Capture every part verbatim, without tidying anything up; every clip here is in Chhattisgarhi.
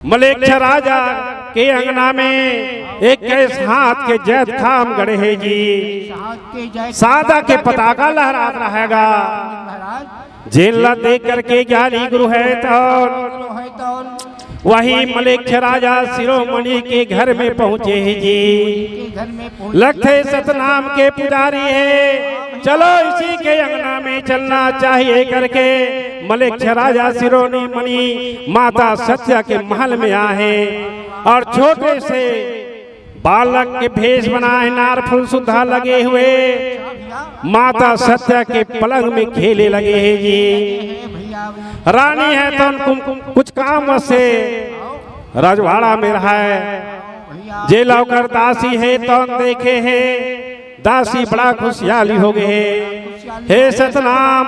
मलेच्छ राजा के अंगना में इक्कीस हाथ के जैतखाम गड़े हे जी। सादा के पताका लहरात रहेगा। जेन ला देख करके ज्ञानी गुरु हे तौन, वही मलेच्छ राजा शिरोमणि के घर में पहुंचे हे जी। लगथे सतनाम के पुजारी हे, चलो इसी के अंगना में चलना चाहिए करके मलेच्छ राजा शिरोमणि माता सत्या के महल में आए हे और छोटे से बालक के भेष बनाए, नार फूल सुद्धा लगे हुए माता सत्या के पलंग में खेले लगे हे जी। रानी हे तौन कुछ काम से रजवाड़ा में रहय। जेला ओकर दासी हे तौन देखे हे, दासी बड़ा खुशियाली हो गे हे। हे सतनाम,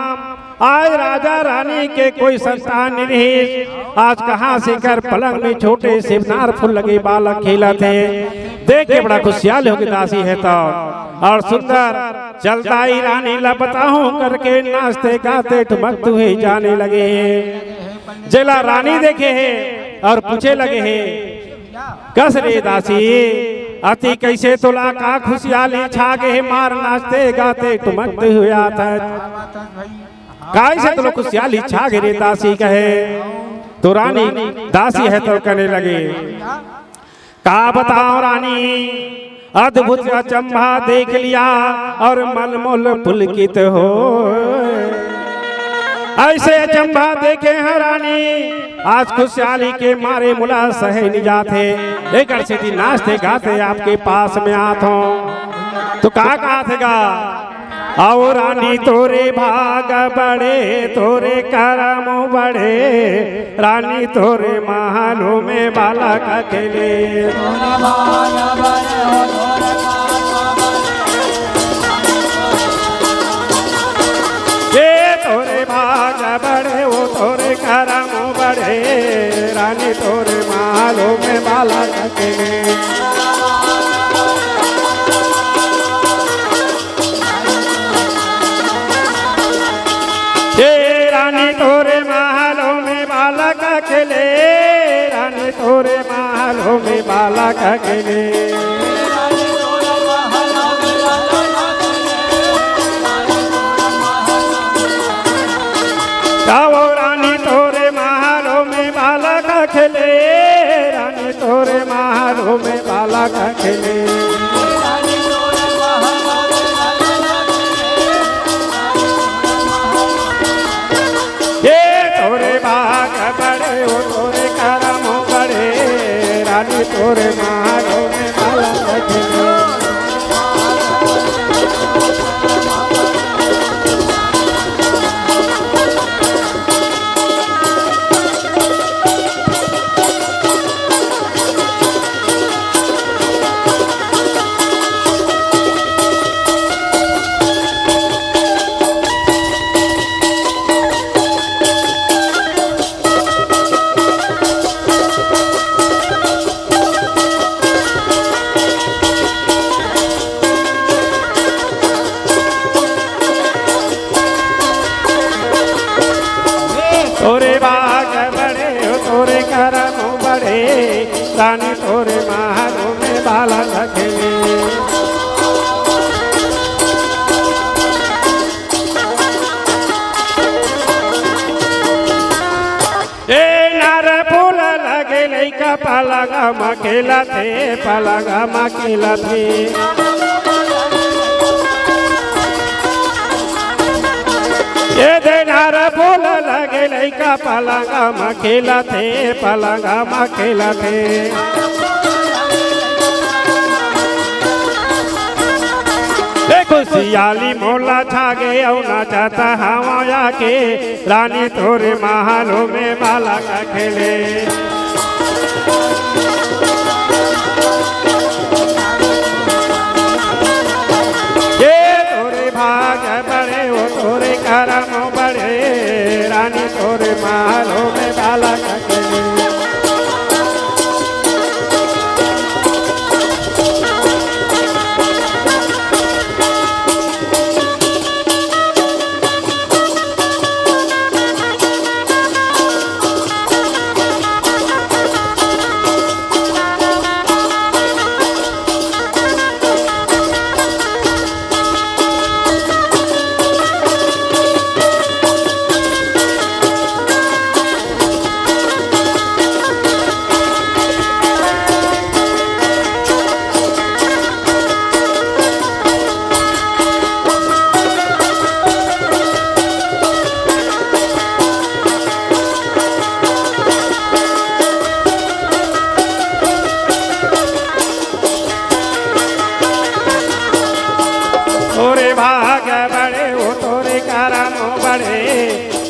आज राजा रानी के कोई संतान नहीं रहिस, आज कहाँ से कर पलंग में छोटे से नार फूल लगे बालक खेलत हे। देख के बड़ा खुशियाली हो गे दासी हे तौन। और सुंदर चलता ही रानी ला बताहूँ करके नाचते गाते ठुमकत हुए जाने लगे हे। जेला रानी देखे हे और पूछे लगे हे, कस रे दासी, अति कइसे तोला का खुशियाली छा गे हे, मार नाचते गाते ठुमकत हुए आत हस। कइसे तोला खुशियाली छा गे रे दासी कहे, तो रानी दासी हे तौन कहे लगे, का बताओ रानी, अद्भुत अचंभा देख लिया और मन मोर पुलकित हो। अइसे अचंभा देखे हे रानी, आज खुशियाली के मारे मोला सहे नइ जात हे। एकर सेती नाचते गाते आपके पास में आत हों। तो का कहत हे गा? अउ रानी तोरे भाग बड़े, तोरे करम बड़े, रानी तोरे महलों में बालक खेले। तोरे भाग बड़े हो, तोरे करम बड़े। ये तोरे भाग बड़े हो, तोरे करम बड़े, रानी तोरे महलों में बालक खेले। हे रानी तोरे महलों में बालक खेले, रानी तोरे महलों में बालक खेले। गाओ रानी तोरे महलों में बालक खेले, रानी तोरे महलों में बालक खेले। ये तोरे भाग बड़े हो, तोरे करम बड़े, रानी तोरे महलों में बालक खेले। तोरे भाग बड़े हो, तोरे करम बड़े, रानी तोरे महलों में बालक खेले। ए नार फूल लगे लइका पलंग म खेलत हे, पलंग म खेलत हे। ए दे नार फूल लगे लइका पलंग म खेलत हे, पलंग म खेलत हे। ए खुशियाली मोला छागे अउ नाचत हवं आके, रानी तोरे महलों में बालक खेले। ये तोरे भाग बड़े हो, तोरे करम बड़े, रानी तोरे महलों में बालक खेले।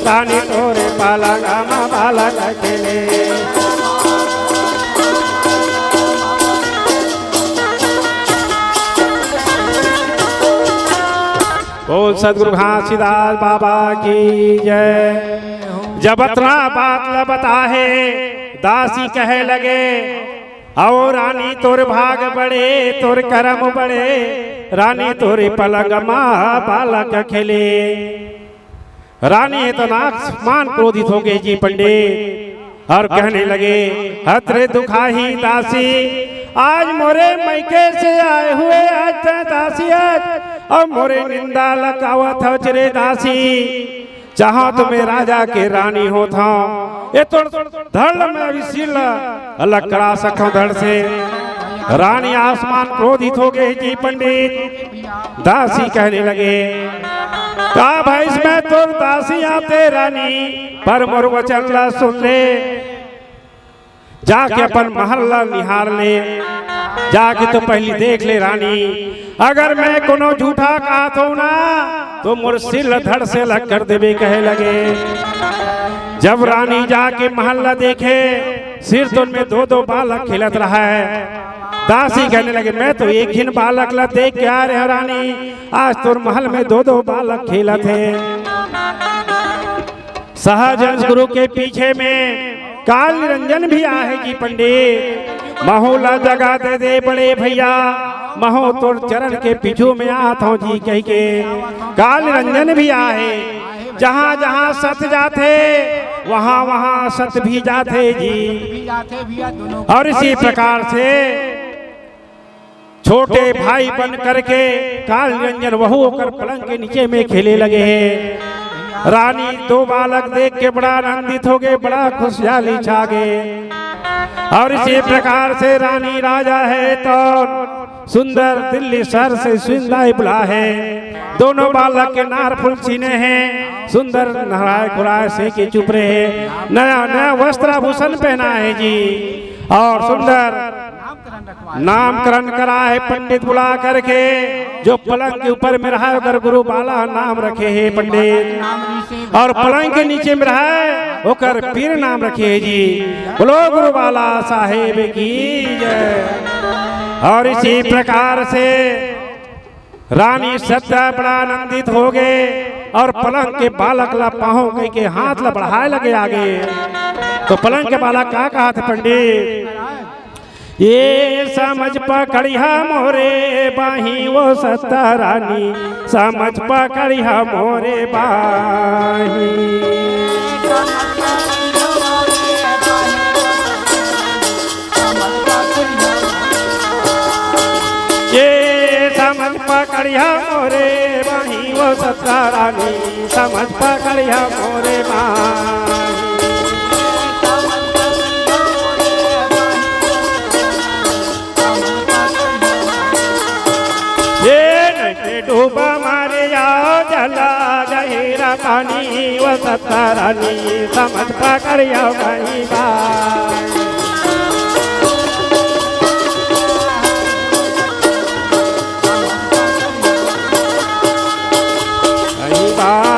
रानी तोरे पलंग म बालक खेले। बोल सतगुरु घासीदास बाबा की जय। जब अतना बात ल बताहे, दासी कहे लगे, "अहो रानी तोर भाग बड़े, तोर करम बड़े, रानी तोरे पलंग म बालक खेले।" रानी इतना मान क्रोधित हो गई जी पंडित, और कहने लगे, "हत रे दुखाही दासी, आज मोरे मइके से आए हुए, आज तैं दासी आज, अउ मोरे निंदा लगावत हच रे दासी। चाहंव त मैं राजा के रानी होत हंव, ए तोर धड़ ल मैं अभी सिर ल अलग करा सकंव धड़ से।" रानी आसमान क्रोधित हो गई जी पंडित। दासी कहने लगे, "का भइस मैं तोर दासी आते रानी, पर मोर वचन ला सुन ले, जाके अपन महल ला निहार ले, जाके तो पहिली देख ले रानी, अगर मैं कोनो झूठा कहत हंव ना, तो मोर सिर ला धड़ से अलग कर देबे," कहे लगे। जब रानी जाके महल ला देखे, सिर तो ओन में दो दो बालक खेलत रहय। दासी कहने लगे, "मैं तो एक ही बालक ला देख के आ रहे हंव रानी, आज तोर महल में दो दो बालक खेलत हे।" सहज अंश गुरु के पीछे में काल निरंजन भी आहे जी पंडित। "महूं ला जगा दे दे बड़े भइया, महूं तोर चरण के पीछू में आत हंव जी," कहिके काल निरंजन भी आहे। जहां जहां सत जाथे, वहां वहां सत भी जाथे जी। और इसी प्रकार से छोटे भाई बन करके काल निरंजन वहू ओकर पलंग के नीचे में खेले लगे हे। रानी दो बालक देख के बड़ा आनंदित हो गए, बड़ा खुशहाली छा गए। और इसी प्रकार से रानी राजा है तो सुंदर दिल्ली शहर से सुंदर बुला है। दोनों बालक के नार फूल छीने हैं, सुंदर नहराए खुराए से के चुप रहे, नया नया वस्त्र आभूषण पहना है जी। और सुंदर नामकरण करा है पंडित बुला करके, जो पलंग के ऊपर में रहा है, ओकर गुरु बाला नाम रखे हे पंडित। और पलंग के नीचे में रहा है, ओकर पीर नाम रखे हे जी। बोलो गुरु बाला साहेब की जय। और इसी प्रकार से रानी सत्या बड़ा आनंदित हो गए और पलंग के बालक ला पाहूं कहिके हाथ ला बढ़ाए लगे आगे। तो पलंग के बालक का कहा थे पंडित? "ये समझ पकड़िहा मोरे बाही, वो सत्ता रानी, समझ पकड़िहा मोरे बाही।" ये समझ पकड़िया मोरे बाही, वो सत्ता रानी, समझ पकड़िया मोरे बाही। ये नहीं डूबा मारे जाओ जला गहिरा पानी, वो सत्ता रानी, समझ पकड़िया कहीं बात। कहीं बात।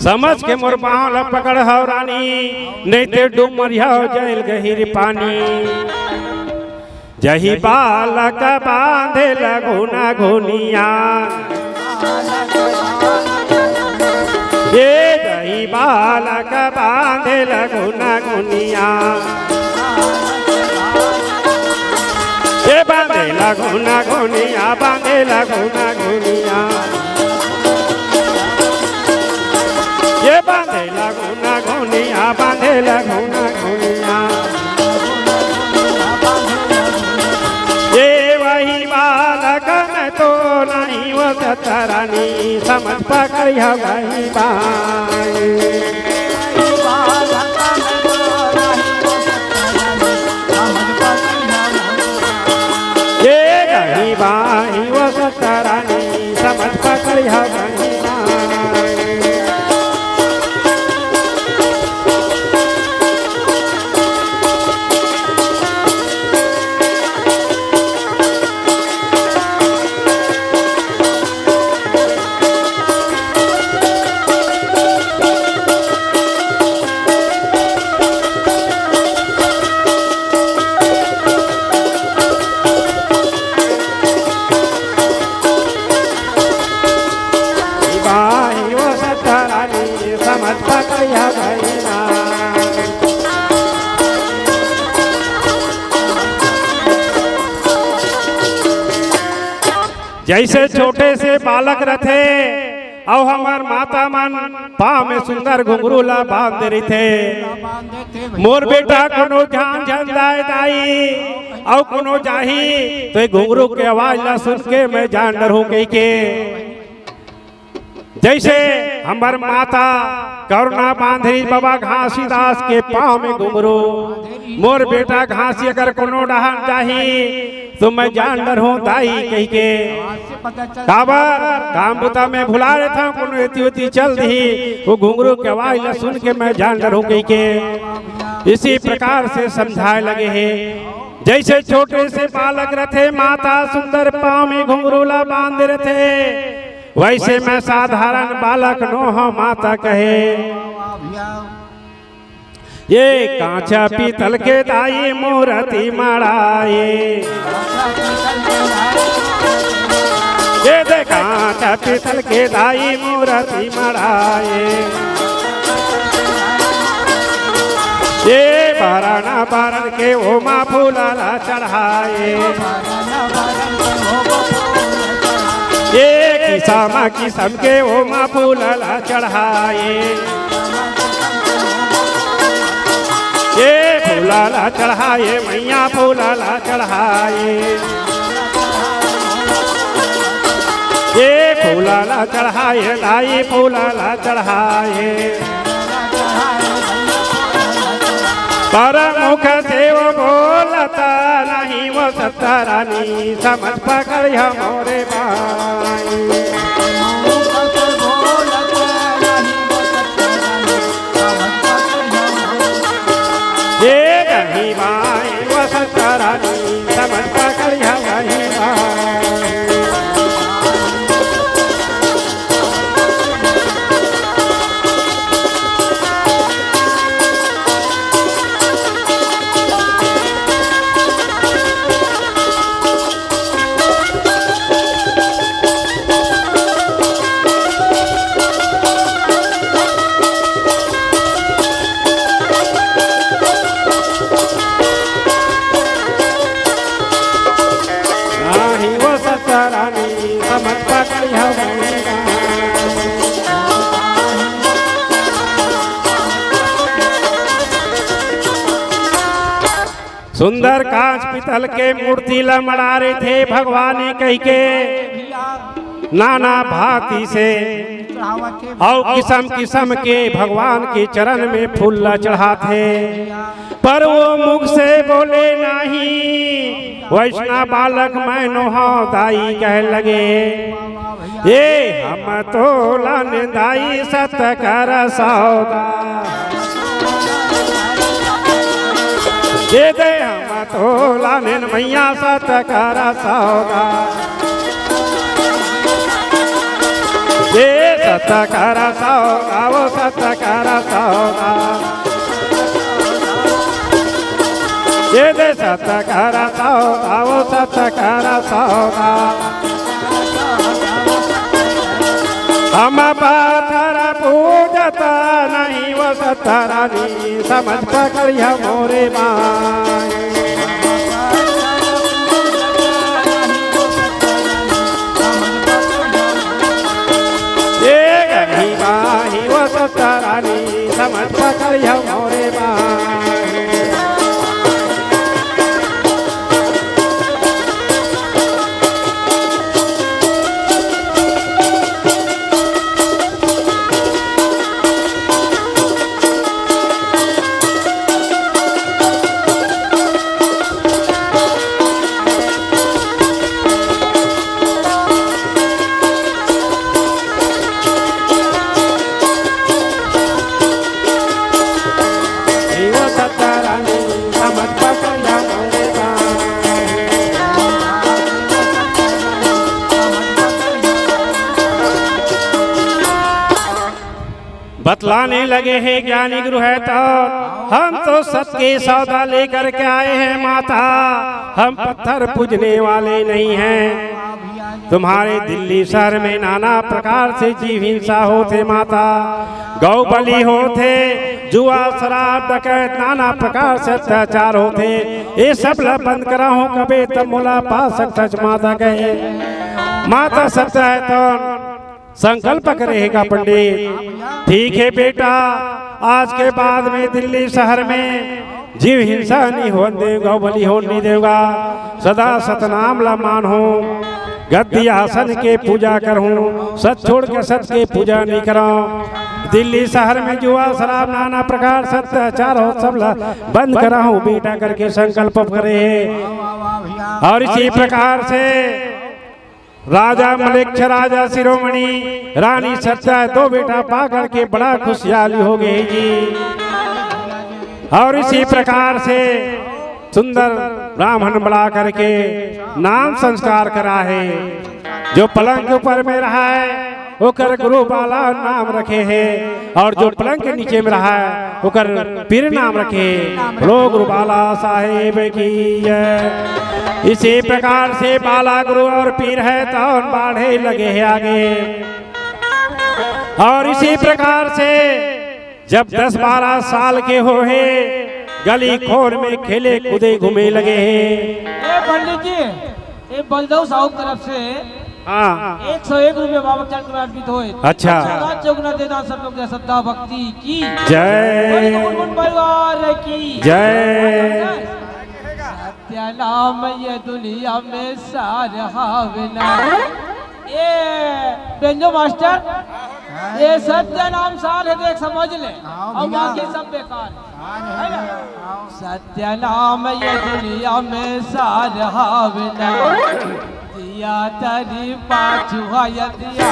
समझ के मोर पाँव ल पकड़ हव रानी, नइ ते डूब मरिहव जल गहिर पानी। जही बालक बांधे लगुन गुनिया, ए जही बालक बांधे लगुन गुनिया। ये बांधे लगुन गुनिया, बांधे लगुन गुनिया। ये बांधे लगुन गुनिया, बांधे लगुन गुनिया। ये वही बालक मैं तो नहीं समझ पकड़िया गही बाई। ये गही बाई वो सत्ता रानी, समझ पकड़िया गही बाई। बाही वो सत्ता रानी, समझ पकड़िया गही ना। जैसे छोटे से बालक रथे अउ हमर माता मन पाँव में सुंदर घुंघरू ला बांध दे रहिथे। मोर बेटा कोनो झन झन दाय दाई अउ कोनो जाही तो ये घुंघरू के आवाज ला सुन के मैं जान डरहूं कहिके। जैसे हमर माता करुणा बांध रही बाबा घासीदास के पाँव में घुंघरू, मोर बेटा घासी अगर कोनो डहन जाही तो मैं जान डरहूं दाई कहिके। काबर काम बुता में भुला रहता हूँ, कोनो एती ओती चल दिही, वो घुंघरू के आवाज ला सुन के मैं जान डरहूं कहिके। इसी प्रकार से समझाए लगे हे। जैसे छोटे से बालक रथे, माता सुंदर पाँव में घुंघरू ला बांध रथे, वैसे मैं साधारण बालक नो हूँ, माता कहे। ये कांचा पीतल के दाई मूरति मढ़ाए। ये दे कांचा पीतल के दाई मूरति मढ़ाए। ये बरन बरन के ओमा फूल ला चढ़ाए। ये किसम किसम के ओमा फूल ला चढ़ाए। ये फूल ला चढ़ाए, मैया फूल ला चढ़ाए। ये फूल ला चढ़ाए, दाई फूल ला चढ़ाए। पर मुख से वो बोलता नहीं, वो सत्ता रानी समझ पकड़िया मोरे बाई। ये गही बाई वो सत्ता रानी समझ पकड़िया गही बाई। नाही वो सत्ता रानी समझ पकड़िया गही। सुंदर कांच पीतल के मूर्ति ला मड़ा रहिथे भगवान कहिके, नाना भांति से अउ किसम किसम के भगवान के चरण में फूल ला चढ़ाथे, पर वो मुख से बोले नहीं। वैष्णव बालक मैं नोहव दाई कहे लगे, ए हम तोला नेन दाई सत कर सौदा। ए दे हम तोला नेन मैया सत कर सौदा। ए सत कर सौदा, वो सत कर सौदा। ये दे सत कर सौदा, वो सत कर सौदा। हम पत्थर पूजत नहीं, वो सत्ता रानी समझ पकड़िया मोरे माई। ये गही माही वो सत्ता रानी समझ पकड़िया मोरे माही। बतलाने लगे हैं ज्ञानी गुरु है तो, हम तो सत के सौदा लेकर के आए हैं माता, हम पत्थर पूजने वाले नहीं हैं। तुम्हारे दिल्ली शहर में नाना प्रकार से जीव हिंसा होथे माता, गौ बलि होथे, जुआ शराब डकैत नाना प्रकार से अत्याचार होथे। ये सब ला बंद कराहूं कबे तब मोला पा सकथस माता कहे। माता सत्य है तो संकल्प करे हे का पंडित? ठीक है बेटा, आज के बाद में दिल्ली शहर में जीव हिंसा नहीं होन देवगा, बलि होन नहीं देवगा। सदा सतनाम ला मानहूं, गद्दी आसन के पूजा करहूं, सत छोड़ के सत के पूजा नहीं करहूं। दिल्ली शहर में जुआ शराब नाना प्रकार से अत्याचार हो, सब ला बंद कराहूं बेटा करके संकल्प करे हे। और इसी प्रकार से राजा मलेच्छ, राजा शिरोमणि, रानी सत्या, दो बेटा पा करके बड़ा खुशहाली हो गए जी। और इसी प्रकार से सुंदर ब्राह्मण बला करके नाम संस्कार करा हे। जो पलंग के ऊपर में रहा है, ओकर गुरु बाला नाम रखे हे। और जो पलंग के नीचे में रहा है, ओकर पीर नाम रखे, लोग बाला साहेब की जय। इसी प्रकार से बाला गुरु और पीर है तो बाढ़े लगे हे आगे। और इसी प्रकार से जब दस बारह साल के हो हे, गली खोर में खेले कूदे घूमे लगे हे। ए पंडित जी, ये बलदेव साहू की तरफ से हाँ। एक सौ एक रुपये बाबा चरण में अर्पित होए। अच्छा। सदा चौगुना देना सब लोग जय श्रद्धा भक्ति की जय। गुनगुन परिवार की जय। सत्य नाम ये दुनिया में सार हावे ना। ये बेंजो मास्टर, ये सत्य नाम सार है, देख समझ ले। हाँ, और भैया। बाकी सब बेकार है। है ना? सत्य नाम ये दुनिया में सार हावे ना। दिया तरी पाछू है दिया।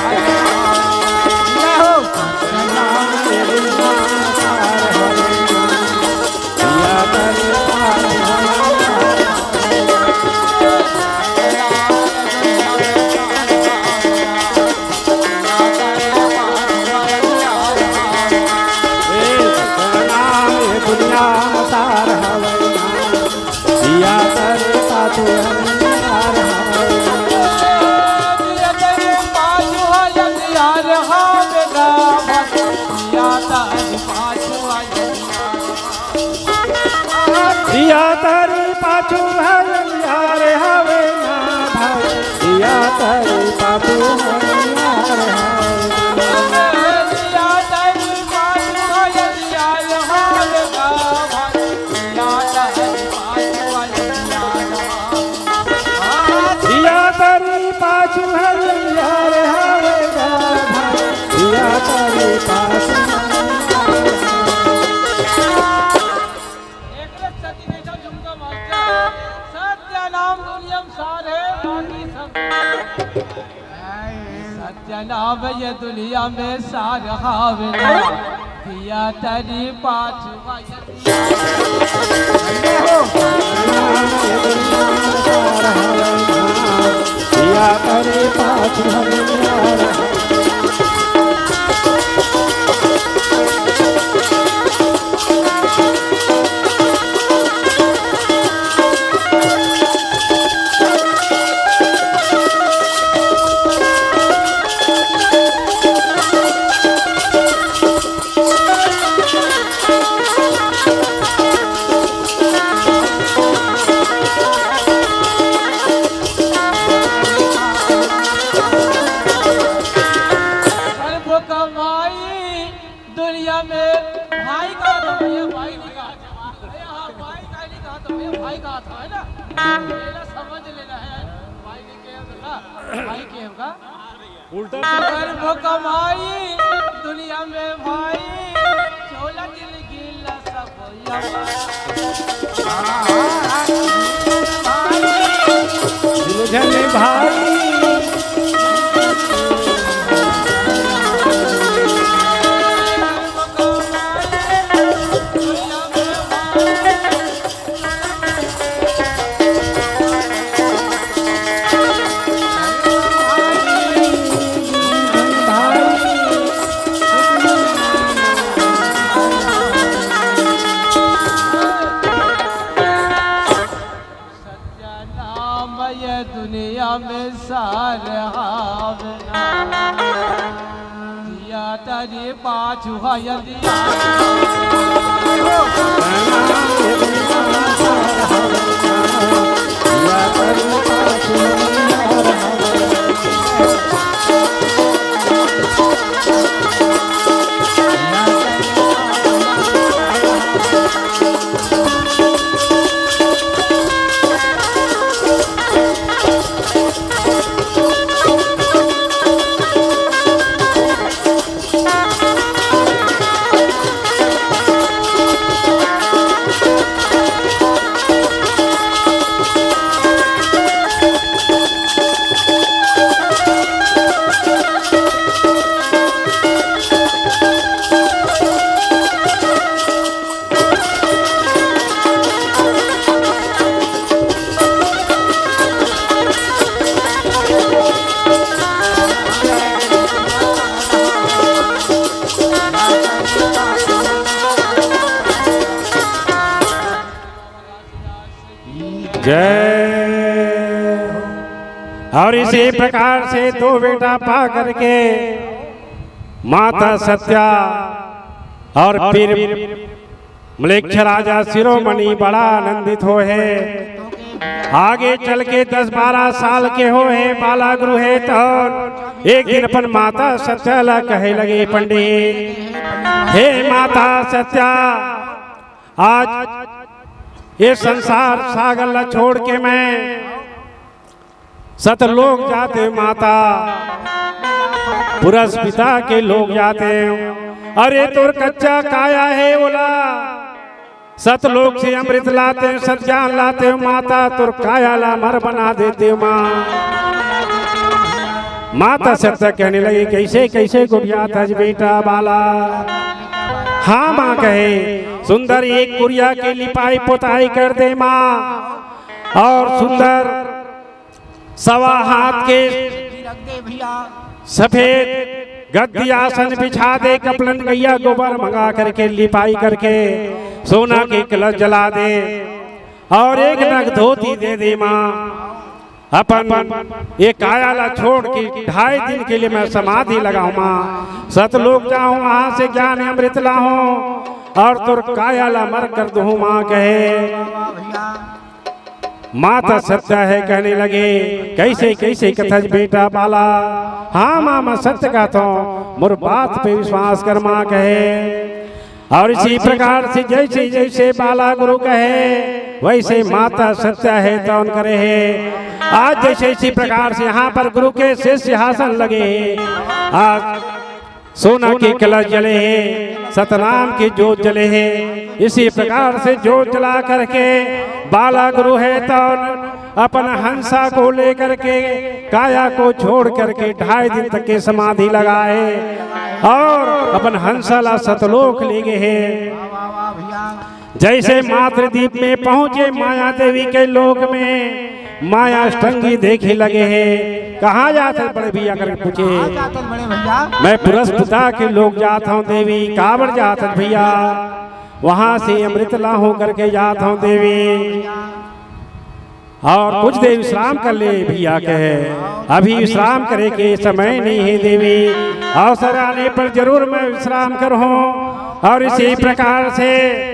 दिया तरी पाछू भैया रे हवे ना भाई, दिया तरी पाछू भैया रे हवे ना। दिया तरी पाछू भैया रे हवे ना भाई, दिया तरी पाछू भैया रे हवे ना। दिया तरी पाछू हरियर हवे गा भाई, दिया तरी पाछू हरियर। एकरे सती नहीं था झुमका मास्टर। सत्य नाम दुनिया में सार है, बाकी सब सत्य नाम ये दुनिया में सार हावे ना। दिया तरी पाछू भैया दुनिया में भाई का तो भैया भाई नहीं कहा था। अरे हाँ, भाई का नहीं कहा था, भैया भाई कहा था, है ना? ये ना समझ लेना है, भाई नहीं कहेगा, भाई कहेगा। उल्टा कर्म कमाई दुनिया में भाई, चोला दिल गिला सब। दिलझन भाई। जय। और इसी प्रकार से दो बेटा पा करके माता सत्या और पीर म्लेच्छ राजा शिरोमणि बड़ा आनंदित होहे। आगे चल के दस बारह साल के होहे, बाला गुरु हे, तो एक दिन अपन माता सत्या ला कहे लगे, "पंडित, हे माता सत्या, आज ये संसार सागर ला छोड़ के मैं सतलोक जातेंव माता, पुरस पिता के लोक जातेंव। अरे तोर कच्चा काया हे, ओला सतलोक से अमृत लातेंव, सतज्ञान लातेंव माता, तोर काया ला अमर बना देतेंव माँ।" माता सत्या कहने लगी, "कैसे, कैसे गोठियाथस बेटा बाला?" "हाँ माँ," कहे, "सुंदर एक कुरिया के लिपाई पोताई कर दे माँ, और सुंदर सवा हाथ के सफेद गद्दी आसन बिछा दे, कपलन गैया गोबर मंगा करके लिपाई करके सोना के कलश जला दे, और एक नग धोती दे दे माँ। अपन ये काया ला छोड़ के ढाई दिन के लिए मैं समाधि लगाऊं माँ, सतलोक जाऊं, वहां से ज्ञान अमृत लाऊं, और तोर काया ला अमर कर दूं माँ," कहे। माता सत्या हे कहने लगे, "कैसे, कैसे कथस बेटा बाला?" "हाँ माँ, मैं सत्य कहत हूँ, मोर बात पे विश्वास कर माँ," कहे। और इसी प्रकार से जैसे जैसे बाला गुरु कहे, वैसे माता सत्या हे तौन करे हे। आज जैसे इसी प्रकार से यहाँ पर गुरु के शिष्य आसन लगे हे, आज सोना के कलश जले हे, सतनाम के जोत जले हे। इसी प्रकार से जोत जला करके बाला गुरु हे तौन अपन हंसा को लेकर के, काया को छोड़ करके ढाई दिन तक के समाधि लगाए और अपन हंसा ला सतलोक ले गए हे। जैसे मातृदीप में पहुंचे माया देवी के लोक में, माया अष्टंगी देखे लगे हे। "कहाँ जात हस बड़े भैया?" करके पूछे। "मैं पुरस पिता के लोक जात हूँ देवी।" "काबर जात हस भैया?" "वहां से अमृत लाहूं करके जात हूँ देवी।" "और कुछ देर विश्राम कर ले भैया," कहे, "अभी विश्राम करे के समय नहीं है देवी, अवसर आने पर जरूर मैं विश्राम करूँ।" और इसी प्रकार से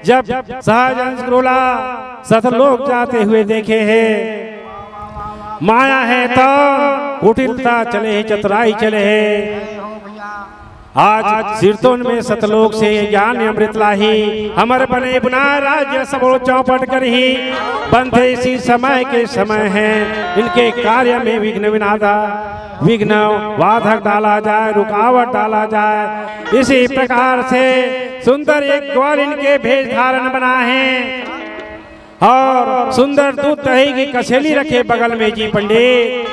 जब सहज अंश गुरु ला सतलोक जाते हुए देखे हे, माया हे तो कुटिलता चले हे, चतुराई चले हे। आज सिरतोन में सतलोक से ज्ञान अमृत लाही, हमर बने बनाय राज्य सबो चौपट करही। बनथे इसी समय के समय हे, इनके कार्य में विघ्न विनादा, विघ्न बाधक डाला जाए, रुकावट डाला जाए। इसी प्रकार से सुंदर एक ग्वाल इनके भेष धारण बना हे। और सुंदर दूध दही की कसेली रखे बगल में जी पंडित।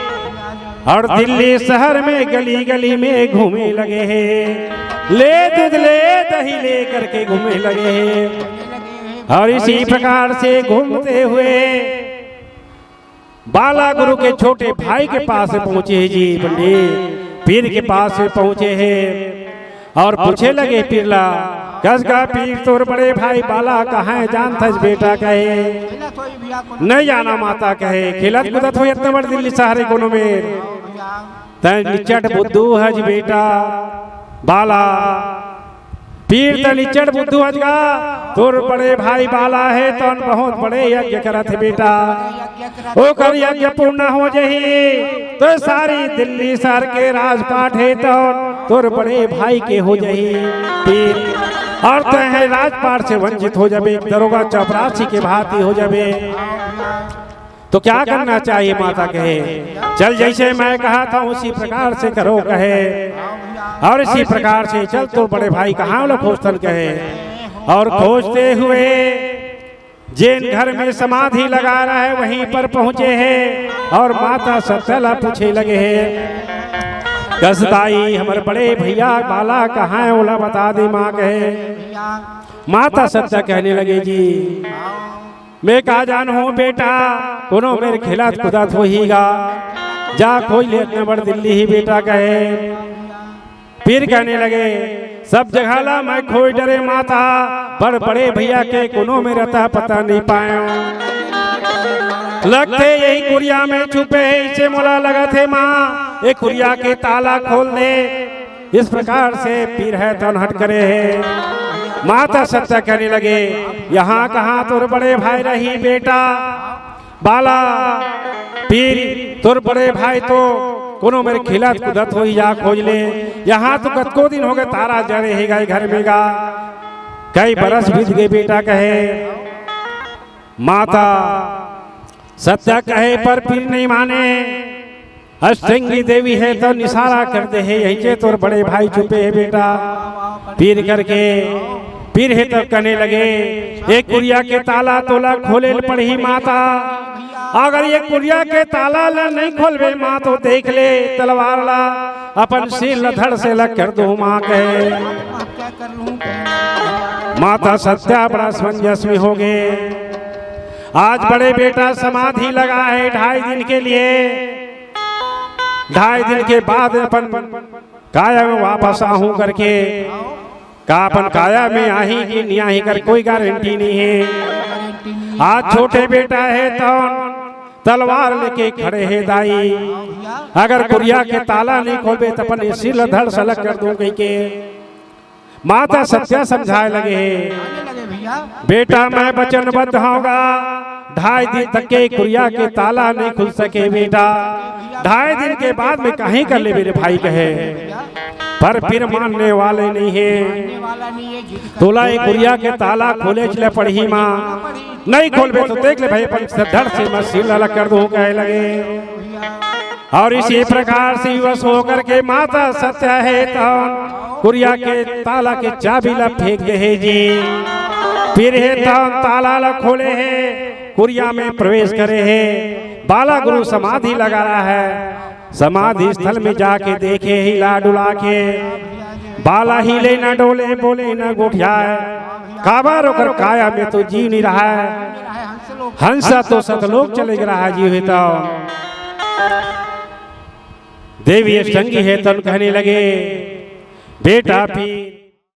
और दिल्ली शहर में गली गली में घूमे लगे हे, ले दूध ले दही ले करके घूमे लगे हे। और इसी प्रकार से घूमते हुए बाला गुरु के छोटे भाई के पास में पहुंचे हे जी पंडित, पीर के पास में पहुंचे हे। और पूछे लगे पीर ला, "कस गा पीर, तोर बड़े भाई बाला कहाँ हे, जानथस बेटा?" कहे, "नहीं जाना माता," कहे, "खेलत कूदत हो इतना बड़ दिल्ली शहर कोनो में, तैं निचट बुद्धू हस बेटा बाला।" पीर त निच्चट बुद्धू अजगा, तोर बड़े भाई बाला हे, तौन बहुत बड़े यज्ञ करत हे बेटा। ओकर यज्ञ पूर्ण हो जही, तो सारी दिल्ली शहर के राजपाट हे, तौन तोर बड़े भाई के हो जही पीर। और तैं हे राजपाट से वंचित हो जाबे, दरोगा चपरासी के भांति हो जाबे। तो क्या करना चाहिए? माता कहे, चल, जैसे मैं कहा था उसी प्रकार से करो, कहे। और इसी प्रकार से चल, तो बड़े भाई कहाँ लो खोजथन, कहे। और खोजते हुए जिन घर में समाधि लगा रहा है, वहीं पर पहुंचे हैं और माता सत्या ला पूछे लगे हैं, कस दाई, हमर बड़े भैया बाला कहाँ है, ओला बता दे माँ, कहे। माता सत्या कहने लगे, जी, मैं का जानहूँ बेटा, कोनो मेर खेलत कूदत होही गा, जा खोज ले, अतना बड़ दिल्ली ही बेटा, कहे। पीर कहने लगे, सब जगह ला मैं खोज डरे माता, बड़ बड़े भैया के कोनो मेर अता पता नहीं पायो। लगथे यही कुरिया में छुपे हे, इसे मोला लगत हे माँ, ये कुरिया के ताला खोल दे। इस प्रकार से पीर हे तौन हट करे हे। माता सत्या कहने लगे, यहाँ कहाँ तोर बड़े भाई रही बेटा, बाला, पीर, तोर बड़े भाई तो कोनो मेर खेलत कूदत होही, जा खोज ले। यहाँ तो कतको दिन हो गए ताला जड़े हे गा घर में गा, कई बरस बीत गए बेटा, कहे। माता सत्या कहे पर पीर नहीं माने। अष्टंगी देवी हे तौन इशारा कर दे हे, यही के तोर बड़े भाई छुपे हे बेटा। पीर करके पीर हे तब कहने लगे, एक कुरिया के ताला तोला खोले ल पड़ही माता। अगर ये कुरिया के ताला ला नहीं खोलबे माँ, तो देख ले तलवार ला, अपन सिर ला धड़ से अलग कर दूँ माँ, कहे। माता सत्या बड़ा समंजस में हो गए। आज बड़े बेटा समाधि लगा है ढाई दिन के लिए, ढाई दिन के बाद अपन काया में वापस आहूं करके, का अपन काया में आही कि नहीं आही कर कोई गारंटी नहीं है। आज छोटे बेटा हे तौन तलवार लेके खड़े हे दाई, अगर कुरिया के ताला नहीं खोलबे त अपन ये सिर ला धड़ से अलग कर दूं कहिके। माता सत्या समझाए लगे हे, बेटा मैं वचनबद्ध हौं गा, ढाई दिन तक के कुरिया के ताला नहीं खुल सके बेटा, ढाई दिन के बाद में कहीं कर ले मेरे भाई, कहे। पर पीर मानने वाले नहीं है। तोला एक कुरिया के ताला खोले चले पड़ही माँ, नहीं खोलबे तो देख ले भाई, अपन धड़ से मैं सिर ला अलग कर दूं, कहे लगे। और इसी प्रकार से विवश होकर के माता सत्या हे तौन कुरिया के ताला के चाबी ला फेंक दे हे जी। पीर हे तौन ताला ला खोले हे, कुरिया में प्रवेश करे हे। बाला गुरु समाधि लगा रहा है, समाधि स्थल में जाके देखे हिला डुला के, बाला हिले न डोले, बोले न गोठियाए, काबर ओकर काया में तो जीव नहीं रहा है। हंसा तो सतलोक चले गे रहा जीव हे तौन। देवी अष्टंगी हे तौन कहने लगे, बेटा पीर